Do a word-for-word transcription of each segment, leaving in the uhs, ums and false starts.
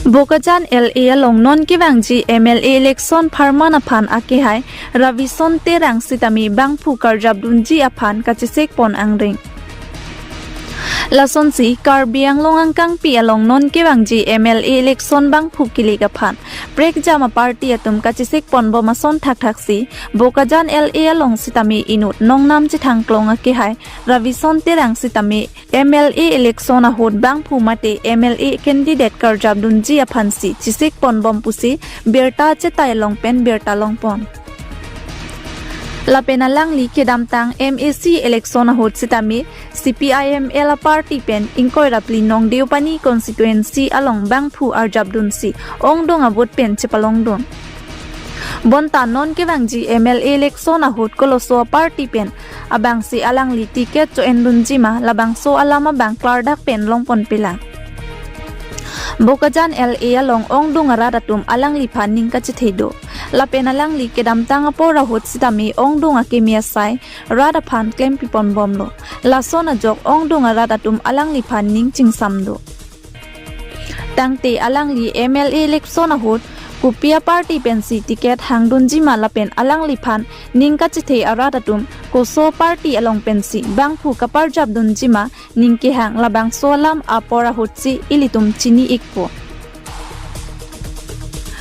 Bokajan L A along non kevangji M L A election pharman aphan akehai Ravison Terang sitame bangphu karjap dunji aphan kachesek pon angring. Lasonsi Karbi Anglong angkangpi along non kevangji M L A election bangphu kilik aphan prekjam a party atum kachesek pon bom ason thakthaksi Bokajan L A along sitame inut nongnam chethang klong akehai Ravison Terang sitame M L A election ahut bangphu mate M L A candidate karjap dunji aphansi chesek pon bom pusi birta chetai long pen birta long pon. Lapen alangli kedamtang M A C election ahut sitame C P I M L a party pen ingkoi ra phli Nong Deopani constituency along bangphu arjap dunsi ongdung a vote pen chepalong dun. Bonta non kevangji M L A election ahut koloso a party pen abangsi alangli ticket cho-en dunji ma labangso alam abang klardak pen long pon pilang. Bokajan L A along ongdung arat atum alangliphan ning kachethe do. Lapen alangli kedamtang apor ahut sitame ongdung akimi asai rat aphan klempi pon bomlo. Lason ajok ongdung arat atum alangliphan ning chingsam do. Tangte alangli M L A election ahut kopi a party pensi ticket hang dunji ma lapen alangliphan ning kachethe arat atum koso party along pensi bangphu kaparjap dunji ma ning kehang labangso alam apor ahutsi ilitum chini ikpo.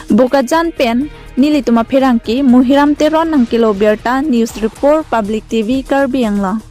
Bokajan pen nelitum apherangke Muhiram Teron nangkelo birta, news report Public T V Karbi Anglong.